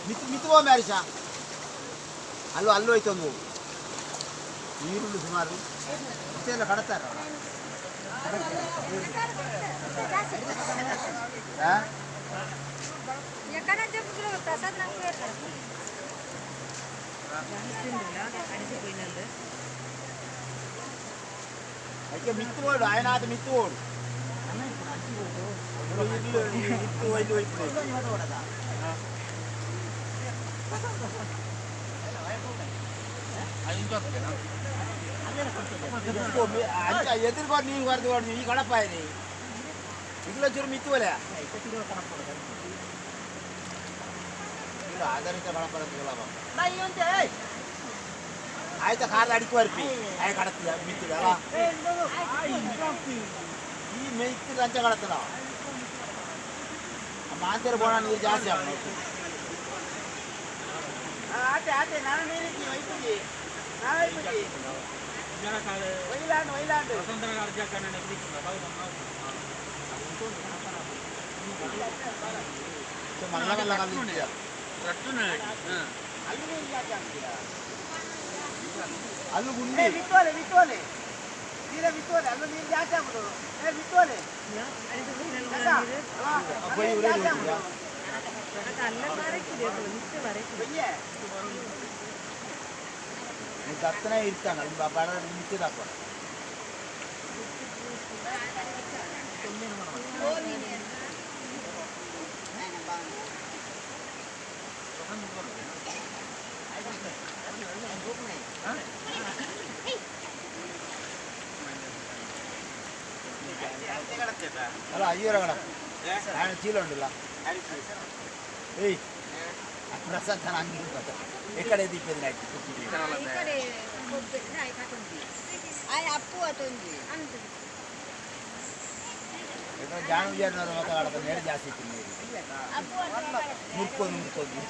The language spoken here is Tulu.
ಮಿತ್ತು ಮ್ಯಾರಿಷ ಅಲ್ಲೋ ಅಲ್ಲೋ ಹೋಯ್ತು ನೀರುಳ್ಳು ಸುಮಾರು ಎಲ್ಲ ಕಡತಾರ ಅದಕ್ಕೆ ಮಿತ್ತು ಓಡು ಆಯನಾದ ಮಿತ್ತು ಓಡು ಮಿತ್ತು ಒಯ್ದು ಹೋಯ್ತು. ಎದುರುಕೊಂಡು ನೀರು ಹೊರದು ಈ ಕಡಪ ಇದೆ ಇಗ್ಲ ಚೂರು ಮಿತ್ತುವಲೆ ಆಧಾರಿತ ಕಡಪ ಆಯ್ತಾ ಕಾರ್ ಅಡಿಕೆ ಬರ್ಪಿ ಆಯ್ ಕಡತ ಮಿತ್ತಿದಲ್ಲ ಈ ಮೆಯ್ತಿಲ್ಲ ಅಂಚ ಕಡತಲ್ಲ ಮಾಂತೇರು ಬೋಣ ನೀರು ಜಾಸ್ತಿ ಆಗ್ಬೇಕು. ಆಟೆ ಆಟೆ ನಾನು ನೀರಿದ್ದೀನಿ ಒಯ್ತಿದ್ದಿ ನಾನು ಒಯ್ಬಿಡಿ ಒಯ್ಲಾಂಡ್ ಒಯ್ಲಾಂಡ್ ಅಲ್ಲೂ ಗುಂಡಿ ಬಿತ್ತೋಲೆ ಬಿತ್ತೋಲೆ ನೀರೇ ಬಿತ್ತೋಲೆ ಅಲ್ಲೂ ನೀರು ಜಾಸ್ತಿ ಆಗ್ಬಿಡು. ಏ ಬಿತ್ತೋಲೆ ದತ್ತನೇ ಇರ್ತಾನೆ ಬಡ ನಿಂತಿದ್ದಪ್ಪ. ಅಲ್ಲ ಅಯ್ಯರ ಕಣ ఆయన చీల ఉండులా ಏಯ್ ಪ್ರಸಾದ್ ಅಂಗಿ ఎక్కడ తిప్పేది నాకు ఇక్కడ జాను మాట్లాడతాను నేడు జాస్తి మురుక్కోదు మురుక్కోదు.